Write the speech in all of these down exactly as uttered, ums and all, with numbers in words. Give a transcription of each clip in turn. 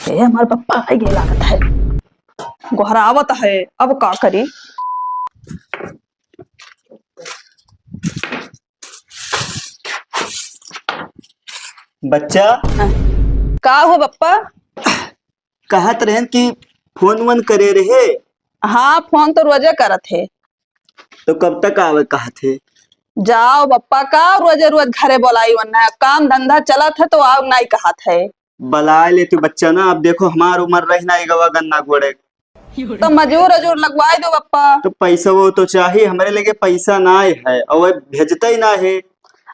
ए, हमार पप्पा आइ गए लागत है, गोहरावत है, अब का करी? बच्चा। का हो पप्पा? कहत रहन कि फोन वोन करे रहे। हाँ, फोन तो रोजे करत है। तो कब तक आवे कहत है? जाओ पप्पा, का रोजे रोज घरे बोलाई वन्ना, काम धंधा चलत है तो आव नाई कहत है। बलाए लेती बच्चा ना, अब देखो हमार उमर रही ना, एगवा गन्ना गोड़े। तो मजूर अजूर लगवाए दो पप्पा। तो पैसा वो तो चाहिए, हमरे लगे पैसा नाई है, और वो भेजते ही ना है।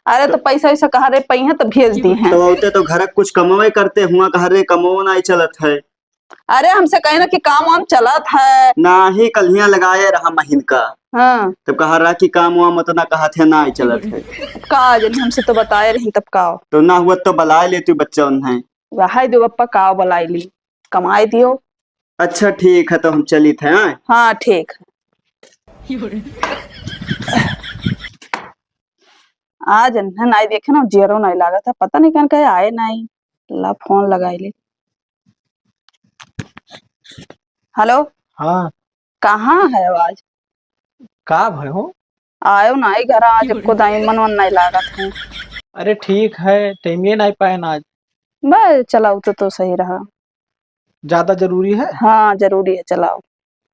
अरे तो तो पैसा वैसा कहाँ रे पइहे तो भेज दी हैं। तो औते तो घर कुछ कमावे करते हुआ, कहाँ रे कमाओ नाई चलत है। अरे हमसे कहे ना कि काम वाम चलत है। नाही, कल्हिया लगाए रहा महीन का। हाँ। तब कहा रहा कि काम वाम उतना कहा थे नाई चलत है। का जन हमसे तो बताए रही तब का। तो ना हुआ तो बलाए लेती बच्चा उन्हें। रहाई दो पप्पा, का बलाई ली, कमाए दियो। अच्छा ठीक है, तो हम चलित है, हाँ? हाँ ठीक है। आज इन्हें नाई देखे ना, जियरो नाई लागत है, पता नहीं कहाँ कहे आए नाई। ला फोन लगाई ले। हेलो। हाँ। कहाँ है आज? का भय हो? आयो नाई घर आज, एको दाई मन वन नाई लागत है। अरे ठीक है, टाइम ये नाई पाए ना आज। बस चलाओ तो, तो सही रहा। ज्यादा जरूरी है? हाँ जरूरी है, चलाओ।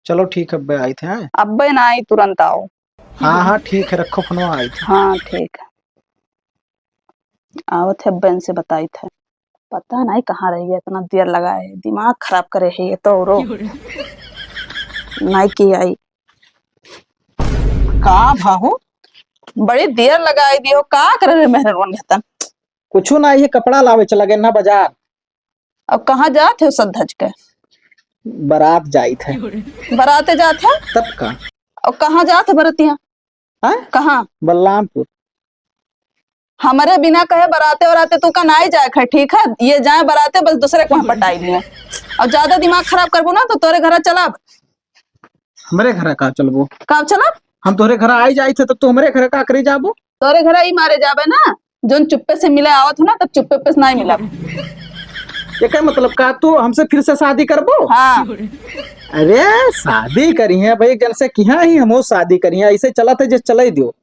चलो ठीक है, अब्बे आई थे, हैं? अब्बे ना आई, तुरंत आओ। हाँ हाँ ठीक है, रखो फोनवा, आई थे। हाँ ठीक है, आवत है, अब्बे इनसे बताई थे। पता नहीं कहाँ रह गया, इतना देर लगा है, दिमाग खराब करे है ये तो। रो नाई की आई। का भाहू? बड़ी देर लगाई दियो, का करे रे मेहरवन घतन? कुछ ना, ये कपड़ा लावे चला गए ना बाजार। अब कहाँ जात है सज धज के? बारात जाइत है। बाराते जात है? तब का? अब कहाँ जात है बरतिया? हैं? कहाँ? बलरामपुर। हमरे बिना कहे बराते वराते तू का नाई जाए है, ठीक है? ये जाए बराते बस दूसरे को वहाँ पटाई लिए। और ज्यादा दिमाग खराब करबो ना तो तोरे घरा चला। हमरे घरा का चलबो? का चला? हम तोहरे घरा आई जाइत है, तब तू हमरे घरा का करे जाबो? तोरे घरा ई मारे जाबे ना, जोन चुप्पे से मिले आवत हो ना, तब चुप्पे पे से नाई मिलब। ये का मतलब, का तू हमसे फिर से शादी करबो? हाँ। अरे शादी करी है भाई, एक जन से किहा ही हमहू शादी करी है, ऐसे चलत है जे चले दियो।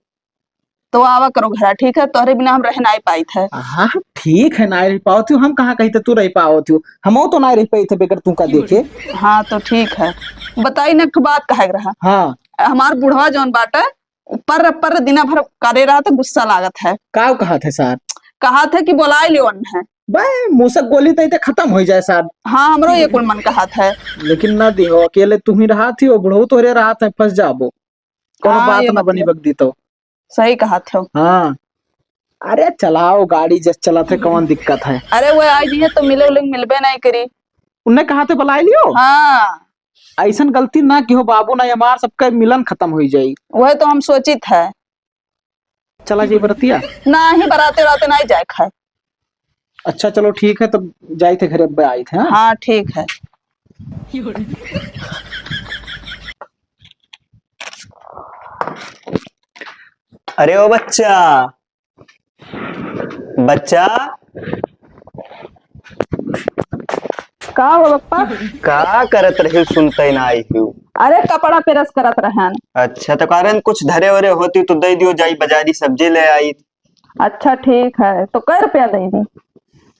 तो आवा करो घरा, ठीक है? तोहरे बिना हम रह नाई पाइत है। हाँ, ठीक है, नाई रह पावत हो, हम कहाँ कहित है तू रह पावत हो, हमहू तो नाई रह पाइत है बगैर तू का देखे। हाँ, तो ठीक है, बताई ना, एक ठो बात कहे के रहा। हाँ। हमार बुढ़वा जौन बाटे, उ पर्र पर्र दिना भर करे रहत है, गुस्सा लागत है। का कहत है सार? कहत है कि बोलाए लियो उन्हें। बे, मूसक गोली तइते खतम होइ जाए सार। हाँ, हमरो ये कुल मन कहत है। लेकिन ना दिहो, अकेले तू ही रहत ही, वो बुढ़ऊ तोहरे रहत है, फंस जाबो। कोनो हाँ, बात ये ना बनी बतिया। बगदी तो। सही कहत हो। हाँ। अरे चलाओ गाड़ी, जस चलत है, कौन दिक्कत है? अरे वो आई दिहे तो मिले उले मिलबे नहीं करी। उन्हें कहा थे बुलाए लियो? हाँ। ऐसन गलती ना किहो बाबू, ना हमार सबका मिलन खतम होइ जाई। वह तो हम सोचित है। चला जाई बरतिया? नाही, बराते राते नाही जाए खाए। अच्छा चलो ठीक है, तब जाइत है घरे, अब आइत है, हाँ? हाँ, ठीक है। अरे ओ बच्चा, बच्चा। का हो पप्पा? का करत रही, सुनते ना आई हूँ। अरे कपड़ा प्रेस करत रहन। अच्छा, तो कारण कुछ धरे वरे होती तो दे दियो, जाई बाजारी सब्जी ले आई। अच्छा ठीक है, तो कै रुपया दे दी?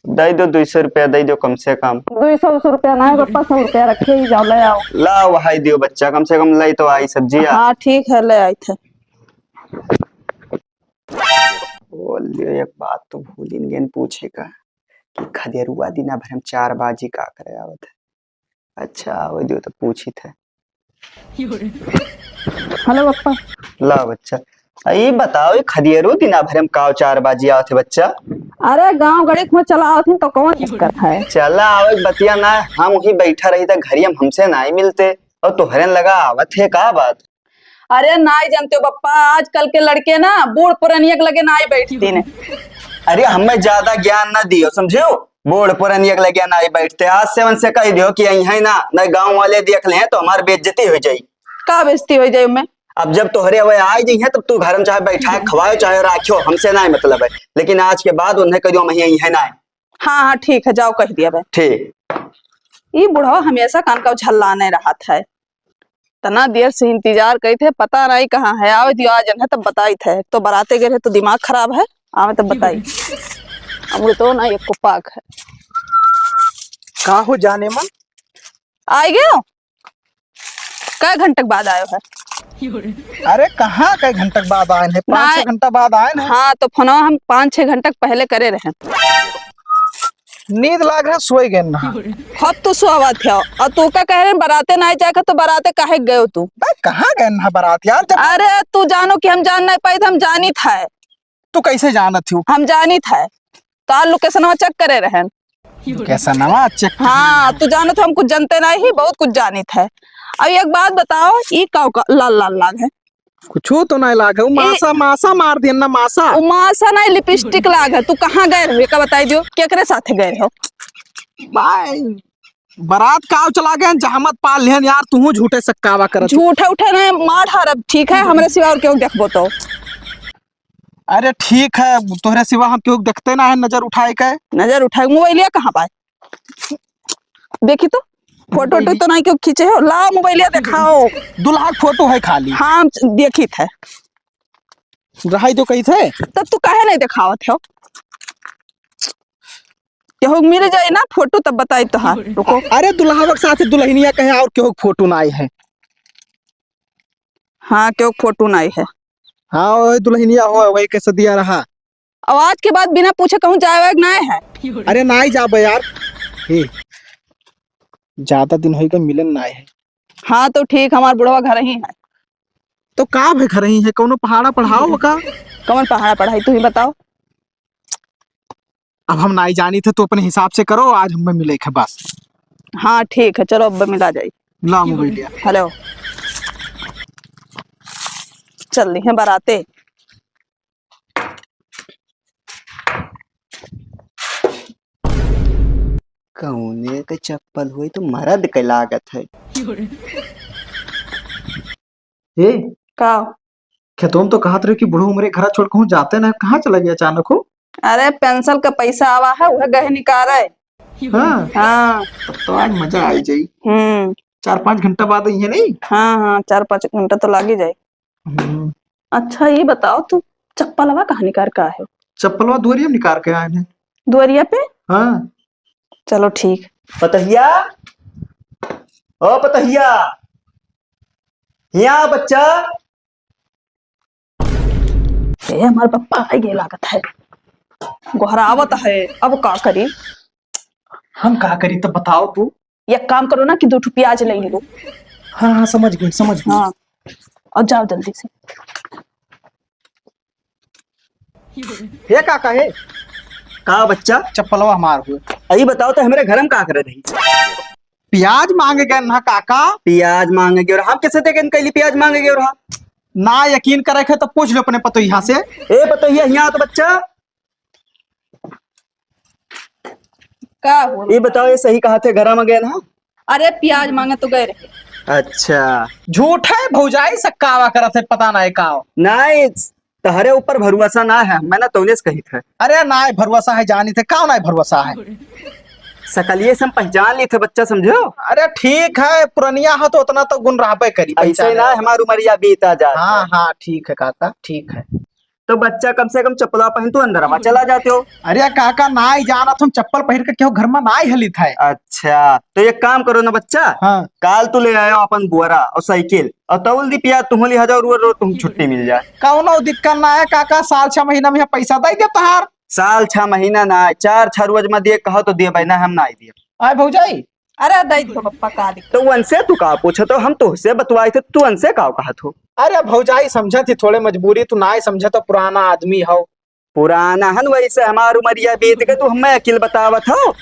दे दो, दुई सौ रुपया दे दो कम से कम। दुई सौ, सौ रुपया ना है पप्पा, सौ रुपया रखे ही जाओ, ले आओ। ला वहाई दियो बच्चा, कम से कम ले तो आई सब्जी आ। हाँ ठीक है, ले आई थे। बोल लियो, एक बात तो भूलिन गेन पूछे का कि खदेरुआ दिना भर हम चार बाजी का करे आवत है। अच्छा, आवे दियो तो पूछित है। हेलो पप्पा। ला बच्चा, आ, ई बताओ, ई खदियरो दिना भर हम काव चार बाजी आवत है बच्चा? अरे गांव गड़ी में चला आवत ही तो कौन दिक्कत है? चला आवे बतिया ना, हम वही बैठा रही था घरिया में हमसे ना ही मिलते और तोहरे लगा आवत है, का बात? अरे नाई जानते हो पप्पा, आजकल के लड़के ना बूढ़ पुरनिया के लगे नाई बैठती ने। अरे हमें ज्यादा ज्ञान ना दियो, समझियो? बूढ़ पुरनिया के लगे नाई बैठते। आज से उनसे कह दियो कि यही है ना, नहीं गांव वाले देख ले तो हमारी बेइज्जती हो जाई। का बेइज्जती हो जाई मैं? अब जब तोहरे हुए आ ही जाई है, तब तू घर में चाहे बैठा है, खवाओ चाहे राखियो, हमसे ना मतलब है। लेकिन आज के बाद उन्हें कह दियो हम यही है ना। हाँ हाँ ठीक है, जाओ कह दिया भाई। ठीक। ई बुढ़वा हमेशा कान का झल्लाने रहत है। तना देर से इंतजार करी थे, पता नहीं कहाँ है। आवे दियो, आ जन है तब बताई थे। एक तो बराते गए रहे तो दिमाग खराब है, आवे तब बताई। हमरे तो ना एक को पाक है। का हो जाने मन? आइ गयो? कै घंटे के बाद आयो है? अरे कहाँ कै घंटे के बाद आए हैं? पाँच ना। छह घंटा बाद आए हैं। हाँ, तो फोनवा हम पाँच छह घंटे के पहले करे रहे। नींद लाग रहा, सोए गए ना। खूब तू सोवत हो, और तू का कह रहे बराते ना जाए का, तो बराते काहे गयो तू? बे, कहाँ गए ना बारात यार? जब अरे तू जानो कि हम जान नहीं पाई, तो हम जानी था। तू कैसे जानत हो? हम जानित है, तो आ लोकेशनवा चेक करे रहन। लोकेशनवा चेक? हाँ, तू जानत हो, हम कुछ जानते नहीं, बहुत कुछ जानित है। अब एक बात बताओ, ई का, का लाल लाल लाग है? कुछो तो नहीं लाग है, उ ए- मासा, मासा मार दिया ना, मासा। उ मासा नहीं, लिपस्टिक लाग है। तू कहाँ गए रहो, एका बताई दियो, केकरे साथे गए रहो? भाई, बारात का चला गए, जहमत पाल लेहन यार, तू झूठे सक्कावा करत। झूठे उठे नहीं, मार हारब, ठीक है, हमरे सिवा और केहू देखबो तो। अरे ठीक है, तोहरे सिवा हम केहू देखते ना है नजर उठाए के। नजर उठाए, मोबाइलिया कहाँ बा? देखी तो, फोटो वोटो तो नहीं केहू खींचे हो, लाओ मोबाइलिया देखाओ। दुल्हा के फोटो है खाली। हाँ, हम देखी थे। रहाई तो कही थे। तब तू काहे नहीं देखावत हो? केहू मिल जाए ना फोटो तब बताई तो, हाँ, रुको। अरे दुल्हा के साथ दुल्हनिया कहे और केहू फोटो ना आए है। हाँ, केहू फोटो ना आए है। हाँ, वही दुल्हनिया हो, वही कैसे दिया रहा। अब आज के बाद बिना पूछे कहूँ जाए वाए के नाय है। अरे नाई जाबे यार। हे, ज्यादा दिन होई गए मिलन नाय है। हाँ तो ठीक, हमार बुढ़वा घर ही है। तो का भे घर ही है, कौनो पहाड़ा पढ़ाओ का? कौन पहाड़ा पढ़ाई, तू ही बताओ। अब हम नाई जानी थे, तो अपने हिसाब से करो, आज हमें मिले के बस। हाँ ठीक है, चलो अब मिला जाई। ला मोबाइलिया। हेलो, चल रही हैं बाराते। कौने के चप्पल हुई तो मर्द के लागत है। ए, का? खेतों में तो कहत रहे कि बूढ़ो हमरे घर छोड़ कहूँ जाते ना, कहाँ चला गया अचानक हो? अरे पेंशन का पैसा आवा है, वह गए निकाले। हाँ। हाँ। तब तो आज मजा आई जाई। हम्म। चार पाँच घंटा बाद आई है नहीं? हाँ, हाँ, चार पाँच घंटा तो लागी जाए। हम्म। अच्छा, ये बताओ, तू चप्पलवा कहाँ निकाल के आए हो? चप्पलवा दुआरिया में निकाल के आए हैं। दुआरिया पे? हाँ। चलो, ठीक। पतहिया, ओ पतहिया, यहाँ बच्चा। ए, हमार पप्पा आ गए लागत है, गोहरावत है, अब का करी? हम का करी, तब बताओ तू। एक काम करो ना कि दो ठो प्याज ले लो। हाँ, हाँ, समझ गई, समझ गई। हाँ, और जाओ जल्दी से। हे काका, हे। का बच्चा? चप्पलवा हमार हुए। अई बताओ तो, हमरे घर में का करे रही? प्याज मांगे गए ना काका। प्याज मांगे गए, और हम कैसे देखे इनके लिए प्याज मांगे गए रहा? ना यकीन करे के तो पूछ लो अपने पतोहिया से। ए पतोहिया, यहाँ तो बच्चा। का हो? ये बताओ, ये सही कहा थे, घरा में गए ना? अरे, प्याज मांगे तो गए रहे। अच्छा। झूठ है, भौजाई सक्कावा करत है, पता नहीं का। नहीं, तहरे ऊपर भरोसा ना है, मैं ना तौने से कही थे। अरे, ना भरोसा है, जानी थे, का ना भरोसा है? सकलिए से हम पहचान ली थे, बच्चा, समझो। अरे, ठीक है, पुरनिया हो तो उतना तो गुण रहबे करी, ऐसे पहचाने ना वाला। हमार उमरिया बीता जात हाँ, है। हाँ, ठीक है काका, ठीक है। तो बच्चा, कम से कम चप्पलवा पहन तू अंदरवा चला जाते हो। अरे काका, नाई जानत हम, चप्पल पहिर के केहू घर में नाई हलित है। अच्छा, तो एक काम करो ना बच्चा, हाँ। काल तू ले आयो अपन बुअरा और साइकिल और तौल दी प्याज, तुहूं लिहा जाओ, रो रो तुम छुट्टी मिल जाए। कौनो दिक्कत ना है काका, साल छह महीना में पैसा दे दे तहार। साल छह महीना ना, चार छह रोज में दे कहो तो दे भाई, ना हम ना दे। आए भौजाई, अरे दई दो पप्पा, का दिक्कत? तो उनसे तू का पूछत हो? हम तोहसे बतवाई थे, तू उनसे का कहत हो? अरे भौजाई समझत ही, थोड़े मजबूरी, तू नाय समझत हो, पुराना आदमी हो। पुराना हन, वैसे हमार उमरिया बीत गए, तू हमें अकिल बतावत हो?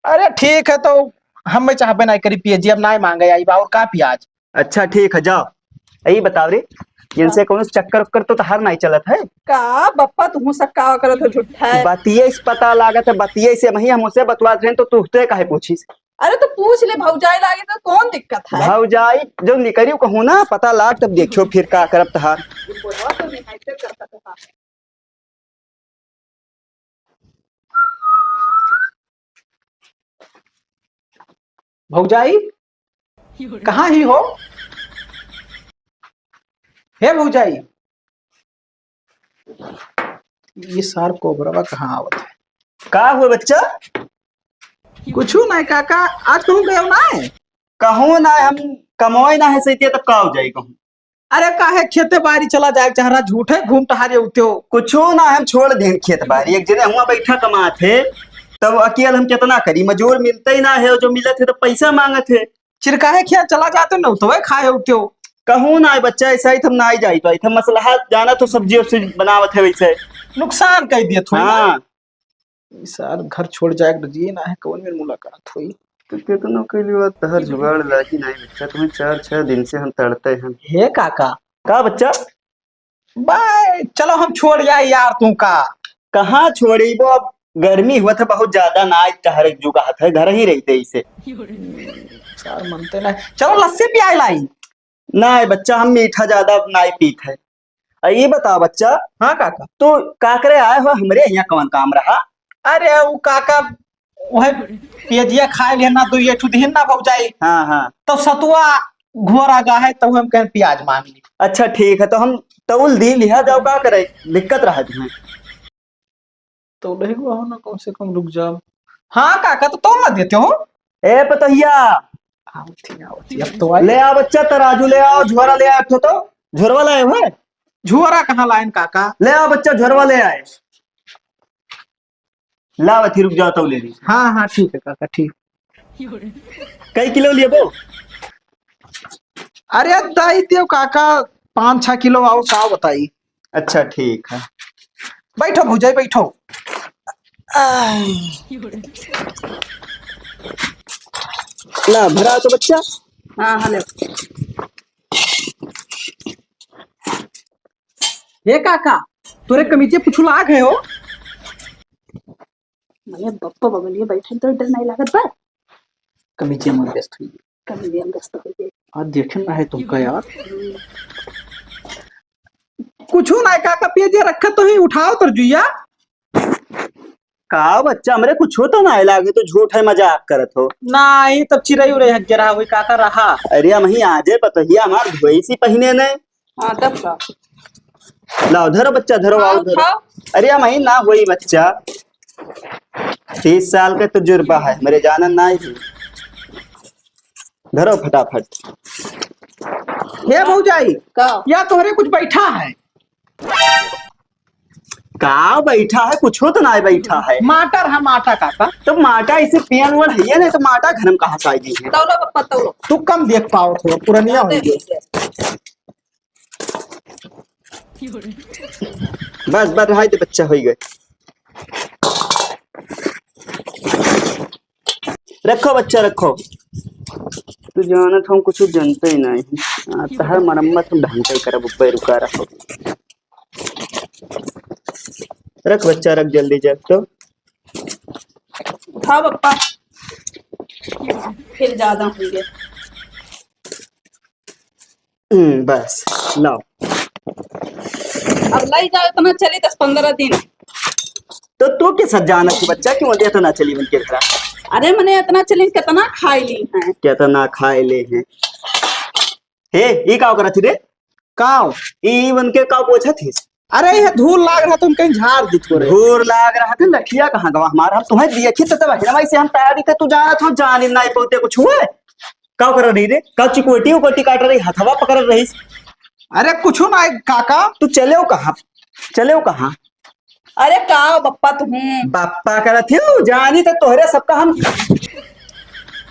अरे ठीक है, तो हम मैं चाहबे नाय करी पिए जी, अब नाय मांगे आई बा, और का पियाज? अच्छा ठीक है, जाओ। यही बताओ रे, इनसे कौनो चक्कर उक्कर तो तहार नाय चलत है? का बप्पा, तुहूं सक्कावा करत हो झूठा है। बतिये से पता लागत है, बतिये से वही हम उसे बतवात रहे तो तुहते काहे पूछिस? अरे तो पूछ ले, भौजाई लागे तो कौन दिक्कत है? भौजाई जो निकरी कहूँ ना, पता लाग तब देखियो फिर का करब तहार। ये बुढ़वा तो निहायते करता है। भौजाई, कहाँ ही हो? हे भौजाई, ये सार कोबरवा कहाँ आवत है? का हुआ बच्चा? कुछू नाहीं काका, आज कहूँ गयो नाहीं? कहूँ नाहीं, हम कमाए नाहीं सही, तब का हो जाई कहूँ? अरे काहे खेते बारी चला जाए, चेहरा झूठे घूम टहरे उते हो। कुछू नाहीं, हम छोड़ देन खेत बारी, एक जने हुआ बैठा कमात है, तब अकेल हम कितना करी, मजूर मिलते ही नाहीं है, जो मिलत है तो पैसा मांगत है। चिरकाहे खेत चला जाते न, तो वह खाए उठ्यो। कहूँ ना बच्चा, ऐसा ही तो हम ना ही जाई पाई, तो मसलहा जाना तो सब्जी उब्जी बनावत है वैसे। नुकसान कर दिए थोड़ी ना। हाँ। ई सार घर छोड़ जाए के रजिए ना है, कौन में मुलाकात हुई? तो कितनो के लिए बात तहर जुगाड़ लागी नहीं बच्चा, तुम्हें चार छह दिन से हम तड़ते हैं। हे काका। का बच्चा? बाय, चलो हम छोड़ जाए यार, तू का? कहाँ छोड़ी वो, अब गर्मी हुआ था बहुत ज्यादा, ना आज टहरे जुगात है, घर ही रहते इसे। सार मनते ना, चलो लस्सी पियाए लाई। ना बच्चा, हम मीठा ज्यादा ना ही पीत है। आ, ये बता बच्चा। हाँ काका। तो का करे आए हो, हमरे यहाँ कौन काम रहा? अरे वो काका, वह पियजिया खाए लिया ना, दो ये ठू दिहिन ना भौजाई। हाँ, हाँ। तो सतुआ घोर आ गा है, तो हम कहें प्याज मांग ली। अच्छा ठीक है, तो हम तौल दी लिहा जाओ, का करे, दिक्कत रहा तुम्हें। तो ले हुआ हो ना, कम से कम रुक जाओ। हाँ काका, तो तौल ना देते हो? ए पतोहिया, आओ थी, आओ थी, अब तो आई। ले आ बच्चा, तराजू ले आओ, झोरा ले आओ, तो, तो झोरवा लाए हुए। झोरा कहाँ लाइन काका? ले आओ बच्चा, झोरवा ले आए। लाव अथी, रुक जाओ, तब ले ली। हाँ, हाँ, ठीक है काका, ठीक। कई किलो लेबो? अरे, दई दियो काका, पाँच छह किलो आओ, का बताई। अच्छा, ठीक है। बैठो भौजाई, बैठो। आह। ला, भरा तो बच्चा। हाँ, हाँ, ले। हे काका, तोरे कमीजे कुछ लाग है हो? मने बप्पा बगलिए बैठे तो डर नहीं लागत बा। कमीजे में व्यस्त हुई। कमीजे में व्यस्त हुई। आज देखे ना है तुमका यार। कुछ ना है काका, पिए जे रखा तो ही उठाओ तर जुइया। का बच्चा, हमरे कुछ तो ना लागे, तो झूठ है, मजाक करत हो। नहीं, तब चिरई उरई हट जरा हुई, काका रहा। अरे, हम ही आजे पतोहिया हमार धोई सी पहिने ने। हाँ, तब का? लाओ, धरो बच्चा, धरो, आओ, आओ, धरो। खाओ। अरे, हम ही ना होई बच्चा। तीस साल का तजुर्बा है, मेरे जानन ना ही। धरो फटाफट। हे भौजाई, का? या तोहरे कुछ बैठा है? का बैठा है? कुछ तो ना बैठा है। माटर है, माटा काका। तो माटा इसे पियन वड़ है, नहीं तो माटा घर में कहाँ से आई है? तौलो पप्पा, तौलो। तू कम देख पाओ, थोड़ा पुरनिया हो गई। बस, बस, रहाई दे, बच्चा होई गए। रखो बच्चा, रखो। तू जानत हम कुछ जनते ही नहीं। हाँ, तहर मरम्मत हम ढंग से करब, ऊपर रुका रहो। रख बच्चा, रख जल्दी जब तो। उठाओ पप्पा, फिर ज्यादा होंगे। हम्म, बस, लाओ। अब लाई जाओ, इतना चली दस पन्द्रह दिन। तो तू के साथ जाना थी बच्चा, क्यों दे इतना चली उनके घर? अरे मने इतना चली, कितना खाई ली है? कितना खाई ले हैं? हे, ई का करत ही रे? काव? ई उनके का पोछत ही? अरे, ये धूल लाग रहा, तुम कहीं झाड़ दी थोड़े। धूल लाग रहा था, लठिया कहाँ गवा हमारा? हम तुम्हें दिए खित तब हिरवाई से हम तैयारी थे, तू जाना था, जान ही नहीं पौते कुछ हुए। का कर रही रे? का चिकोटी उकोटी काट रही, हथवा पकड़ रही? अरे, कुछ ना, काका। तू चले हो कहाँ? चले हो कहाँ? अरे, का बप्पा तुम? बप्पा करत ही, जानी तो तोहरे सबका हम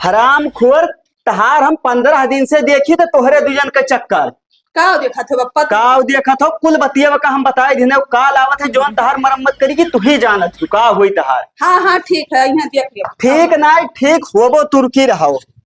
हराम खोर तहार हम पन्द्रह दिन से देखी तो तोहरे दुजन के चक्कर। का देखत हो बप्पा? का देखत हो? कुल बतिया का हम बताए दिने, काल आवत है, जौन तहार मरम्मत करी कि तू ही जानत हो, का होई तहार। हाँ, हाँ, ठीक है, यहाँ देख लियो। ठीक ना, ठीक होबो, तुर्की रहो।